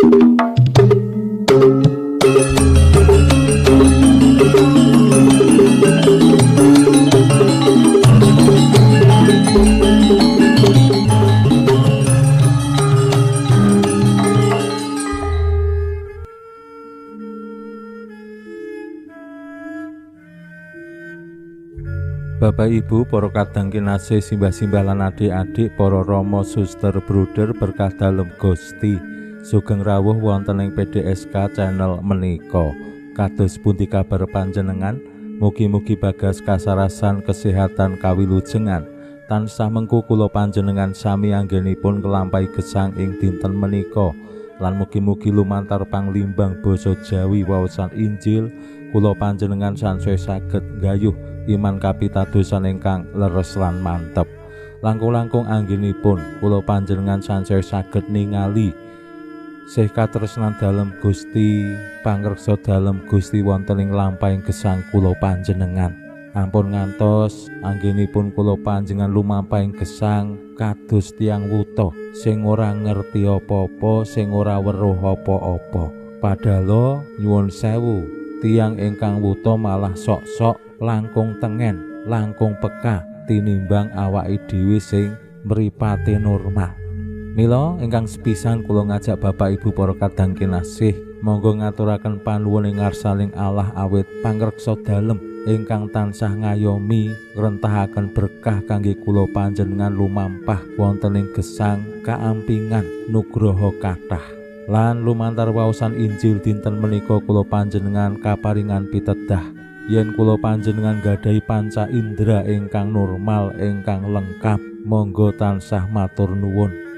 Bapak Ibu, para kadang kinasih, simbah-simbah lan adik-adik, para rama, suster, bruder, berkah dalem Gusti. Sugeng rawuh wonten ing PDSK channel menika. Kados pundi kabar panjenengan? Mugi-mugi bagas kasarasan kesehatan kawilujengan. Tansah mengku kula panjenengan sami anggenipun nglampahi gesang ing dinten menika. Lan mugi-mugi lumantar panglimbang basa Jawi waosan Injil kula panjenengan sansaya saged nggayuh iman kapitadosan ingkang leres lan mantep. Langkung-langkung anggenipun kula panjenengan sansaya saged ningali sih katresnan dalem Gusti, pangreksa dalem Gusti wonten ing lampahing gesang kula panjenengan. Ampun ngantos anggenipun kula panjenengan lumampahing gesang kados tiyang wuta sing ora ngerti apa-apa, sing ora weruh apa-apa. Padahal nyuwun sewu, tiyang ingkang wuta malah sok-sok langkung tengen, langkung peka tinimbang awake dhewe sing mripate normal. Mila ingkang sepisan kula ngajak Bapak Ibu para kadang kinasih monggo ngaturaken panuwun ing ngarsaning Allah awit pangreksa dalem ingkang tansah ngayomi ngrentahaken berkah kangge kula panjenengan lumampah wonten ing gesang kaampingan nugroho kathah. Lan lumantar waosan Injil dinten menika kula panjenengan kaparingan pitedah yen kula panjenengan gadhahi panca indera ingkang normal, ingkang lengkap, monggo tansah matur nuwun.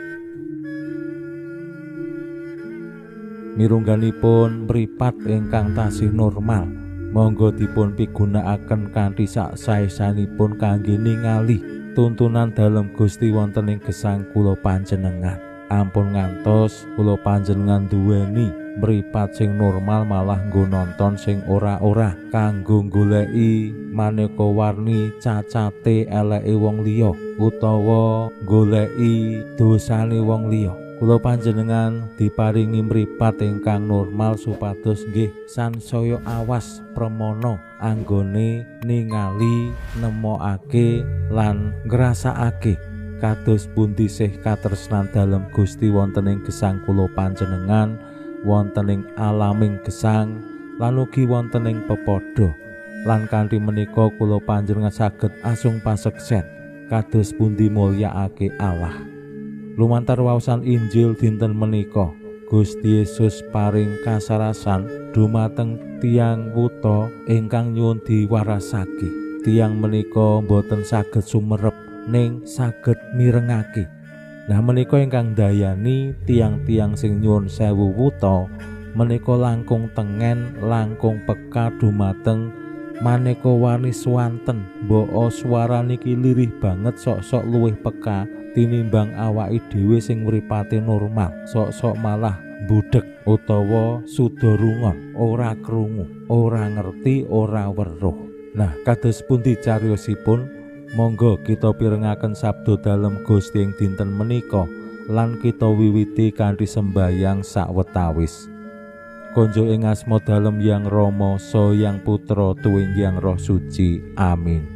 Mirungganipun mripat ingkang tasih normal, monggo dipun pigunakaken kanthi sak sae-saenipun kangge ningali tuntunan dalem Gusti wonten ing gesang kula panjenengan. Ampun ngantos kula panjenengan duweni mripat sing normal malah nggo nonton sing ora-ora kanggo goleki maneka warni cacate eleke wong liya utawa goleki dosane wong liya. Kula panjenengan diparingi mripat ingkang normal supados nggih sansaya awas premana anggone ningali, nemokake lan ngrasakake kados pundi sih katresnan dalem Gusti wonten ing gesang kula panjenengan, wonten ing alaming gesang lan ugi wonten ing pepadha. Lan kanthi menika kula panjenengan saged asung paseksen kados pundi mulyaake Allah. Lumantar waosan Injil dinten menika, Gusti Yesus paring kasarasan dumateng tiyang wuta ingkang nyuwun diwarasake. Tiyang menika boten saged sumerep ning saged mirengake. Nah menika ingkang dayani tiyang-tiyang sing nyuwun sewu wuta menika langkung tengen, langkung peka dumateng maneka warni swanten. Mbok swara niki lirih banget, sok-sok luwih peka tinimbang awake dhewe sing mripate normal. Sok-sok malah budhek utawa suda rungon, ora krungu, ora ngerti, ora weruh. Nah, kados pundi cariyosipun? Monggo kita pirengaken sabda dalem Gusti ing dinten menika lan kita wiwiti kanthi sembayang sawetawis. Konjo ing asma dalem Yang Rama, Saha Yang Putra, tuwin Yang Roh Suci. Amin.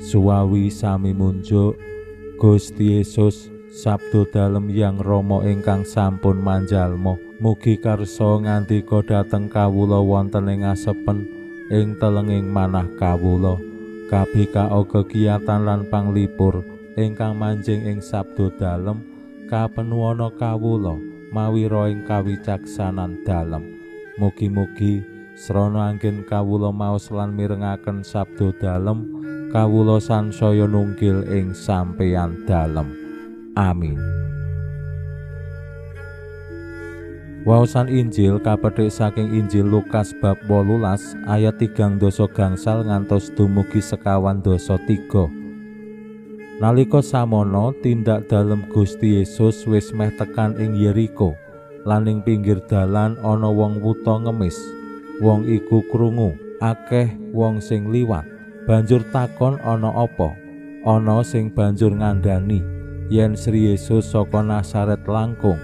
Suwawi sami munjuk Gusti Yesus, sabda dalem Yang Rama ingkang sampun manjalma, mugi karsa ngandika dhateng kawula wonten ing asepen ing telenging manah kawula. Kabikao kegiatan lan panglipur ingkang manjing ing sabda dalem kapenuwana kawula mawi ing kawicaksanan dalem. Mugi-mugi srana anggen kawula maos lan mirengaken sabda dalem, kawula sansaya nunggil ing sampeyan dalem. Amin. Waosan Injil kapethik saking Injil Lukas bab 18 ayat 37 ngantos dumugi 53. Nalika samono tindak dalem Gusti Yesus wis meh tekan ing Yeriko. Lan ing pinggir dalan ana wong wuta ngemis. Wong iku krungu akeh wong sing liwat, banjur takon ana apa. Ana sing banjur ngandhani yen Sri Yesus saka Nazaret langkung.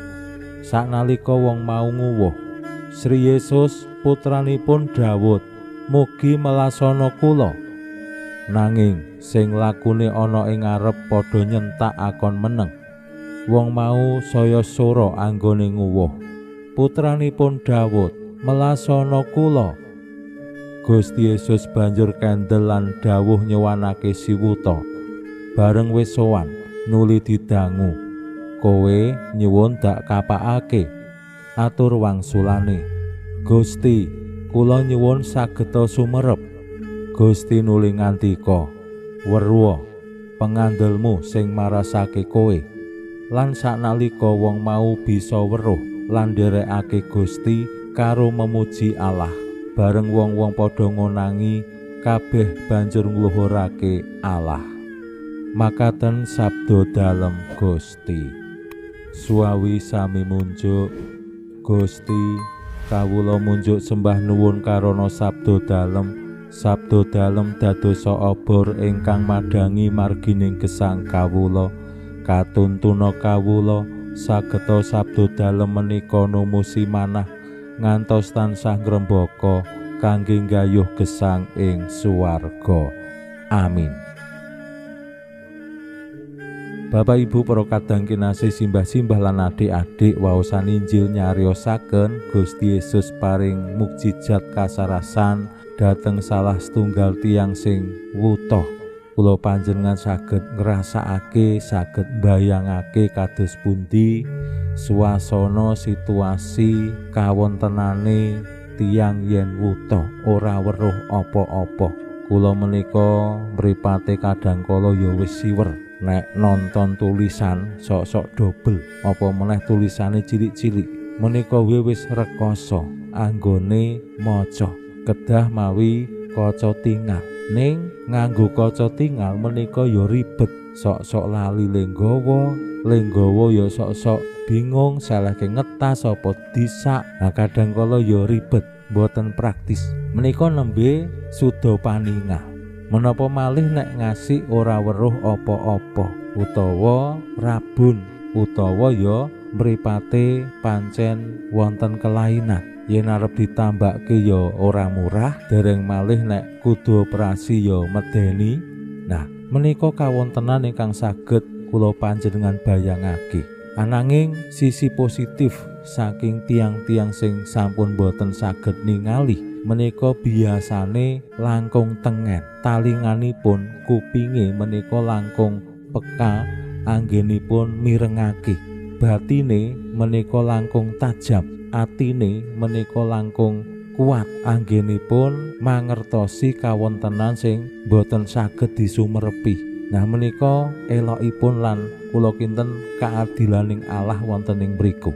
Saknalika wong mau nguwuh, "Sri Yesus, putranipun Dawud, mugi melasana kula." Nanging sing lakune ana ing ngarep padha nyentak akon meneng. Wong mau saya sora anggone nguwuh, "Putranipun Dawud, melasana kula." Gusti Yesus banjur kendel lan dawuh nyuwanake si wuta. Bareng wis sowan, nuli didangu, "Kowe nyuwun dak kapakake?" Atur wangsulane, "Gusti, kula nyuwun sageta sumerep." Gusti nuli ngandika, "Weruha pengandelmu sing marasake kowe." Lan saknalika wong mau bisa weruh lan nderekake Gusti karo memuji Allah. Bareng wong-wong padha ngonangi, kabeh banjur ngluhurake Allah. Makaten sabda dalem Gusti. Suwawi sami munjuk. Gusti, kawula munjuk sembah nuwun karana sabda dalem. Sabda dalem dadosa obor ingkang madhangi margining gesang kawula. Katuntuna kawula sageta sabda dalem menika numusi manah ngantos tansah ngrembaka kangge nggayuh gesang ing suwarga. Amin. Bapak Ibu para kadang kinasih, simbah-simbah lan adik-adik, waosan Injil nyariosaken Gusti Yesus paring mukjizat kasarasan dhateng salah setunggal tiyang sing wuta. Kula panjenengan saged ngrasakake, saged mbayangake kados pundi suasana situasi kawontenane tiyang yen wuta ora weruh apa-apa. Kula menika mripate kadang kala ya wis siwer nek nonton tulisan sok-sok dobel, apa meneh tulisane cilik-cilik. Menika wis rekoso anggone maca, kedah mawi kaca tingal. Ning nganggo kaca tingal menika ya ribet, sok-sok lali lenggawa, lenggawa ya sok-sok bingung salahke ngetas apa disak. Nah kadang kala ya ribet, mboten praktis. Menika nembe suda paningal. Menapa malih nek ngasih ora weruh apa-apa utawa rabun utawa ya mripate pancen wonten kelainan. Yen arep ditambake ya ora murah, dereng malih nek kudu operasi ya medeni. Nah, menika kawontenan ingkang saged kula panjenengan bayangake. Ananging sisi positif saking tiang-tiang sing sampun boten saged ningali menika biasane langkung tengen, talinganipun kupinge menika langkung peka anggenipun mirengake, batine menika langkung tajam, atine menika langkung kuat anggenipun mangertosi kawontenan sing boten saged disumerepi. Nah menika elokipun lan kula kinten keadilaning Allah wonten ing mriku.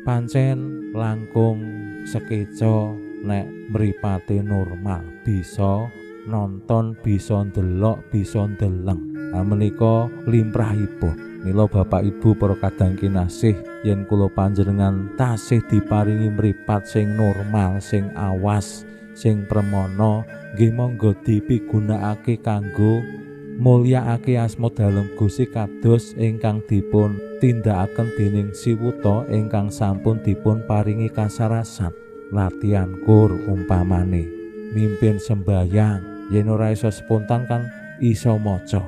Pancen langkung sekeca nek mripate normal, bisa nonton, bisa ndelok, bisa ndeleng. Nah menika limrahipun. Mila Bapak Ibu para kadang kinasih, yen kula panjenengan tasih diparingi mripat sing normal, sing awas, sing premana, nggih monggo dipigunakake kanggo mulyakake asma dalem Gusti kados ingkang dipun tindakaken dening si wuta ingkang sampun dipun paringi kasarasan. Latihan kur umpamane, mimpin sembayang, yen ora iso spontan kan iso maca,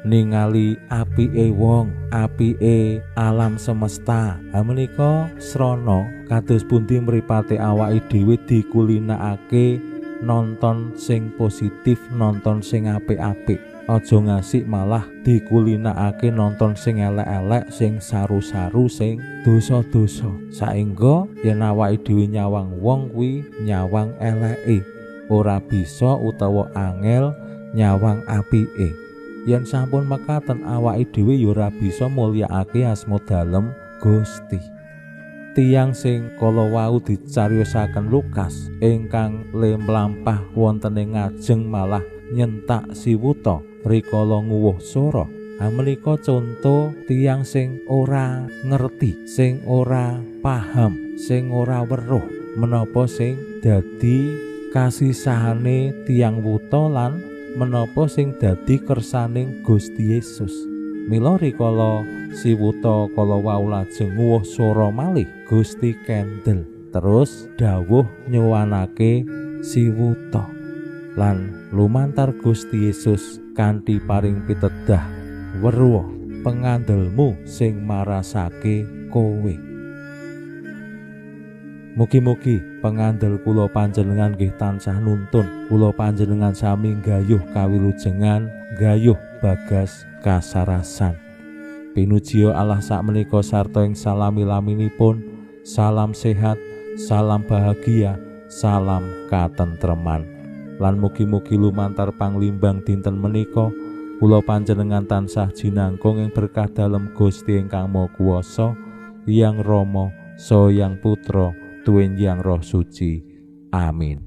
ningali apike wong, apike alam semesta. Ha menika srana kados pundi mripate awake dhewe dikulinakake nonton sing positif, nonton sing apik-apik. Aja ngasik malah dikulinakake nonton sing elek-elek, sing saru-saru, sing dosa-dosa. Saengga yen awake dhewe nyawang wong kuwi nyawang eleke, ora bisa utawa angel nyawang apike. Yen sampun mekaten awake dhewe ya ora bisa mulyakake asma dalem Gusti. Tiyang sing kala wau dicariosaken Lukas ingkang le mlampah wonten ing ngajeng malah nyentak si wuta rikala nguwuh sora. Ha menika conto tiyang sing ora ngerti, sing ora paham, sing ora weruh menapa sing dadi kasisahane tiyang wuta lan menapa sing dadi kersaning Gusti Yesus. Mila rikala si wuta kala wau lajeng nguwuh swara malih, Gusti kendel terus dawuh nyuwanake si wuta. Lan lumantar Gusti Yesus kanthi paring pitedah, weruh pengandelmu sing marasake kowe. Mugi-mugi pengandel kula panjenengan nggih tansah nuntun kula panjenengan sami nggayuh kawilujengan, nggayuh bagas kasarasan. Pinujiya Allah sakmenika sarta ing salami-laminipun. Salam sehat, salam bahagia, salam katentreman. Lan mugi-mugi lumantar panglimbang dinten menika kula panjenengan tansah jinangkung ing berkah dalem Gusti ingkang Maha Kuwasa, Hyang Rama, Saha Hyang Putra, tuwin Hyang Roh Suci. Amin.